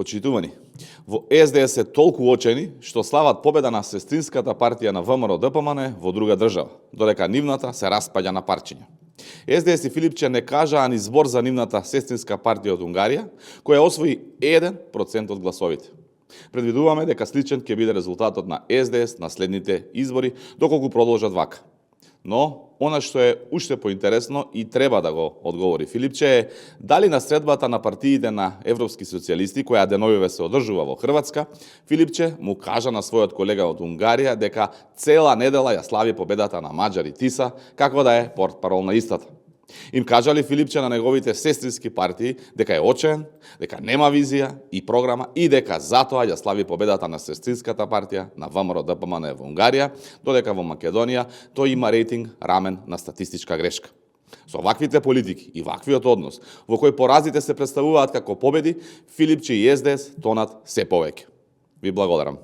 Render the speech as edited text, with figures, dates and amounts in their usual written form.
Почитувани, во СДС се толку очени што слават победа на сестринската партија на ВМРО-ДПМН во друга држава, додека нивната се распаѓа на парчиња. СДС и Филипче не кажаа ни збор за нивната сестринска партија од Унгарија, која освои 1% од гласовите. Предвидуваме дека сличен ќе биде резултатот на СДС на следните избори, доколку продолжат вака. Но, она што е уште поинтересно и треба да го одговори Филипче е дали на средбата на партиите на европски социјалисти, која деновиве се одржува во Хрватска, Филипче му кажа на својот колега од Унгарија дека цела недела ја слави победата на Маџари Тиса, како да е портпарол на истата. Им кажали Филипче на неговите сестрински партии дека е очен, дека нема визија и програма и дека затоа ја слави победата на сестринската партија на ВМРО-ДПМН во Унгарија, додека во Македонија тој има рейтинг рамен на статистичка грешка. Со ваквите политики и ваквиот однос, во кој поразите се представуваат како победи, Филипче и СДС тонат се повеќе. Ви благодарам.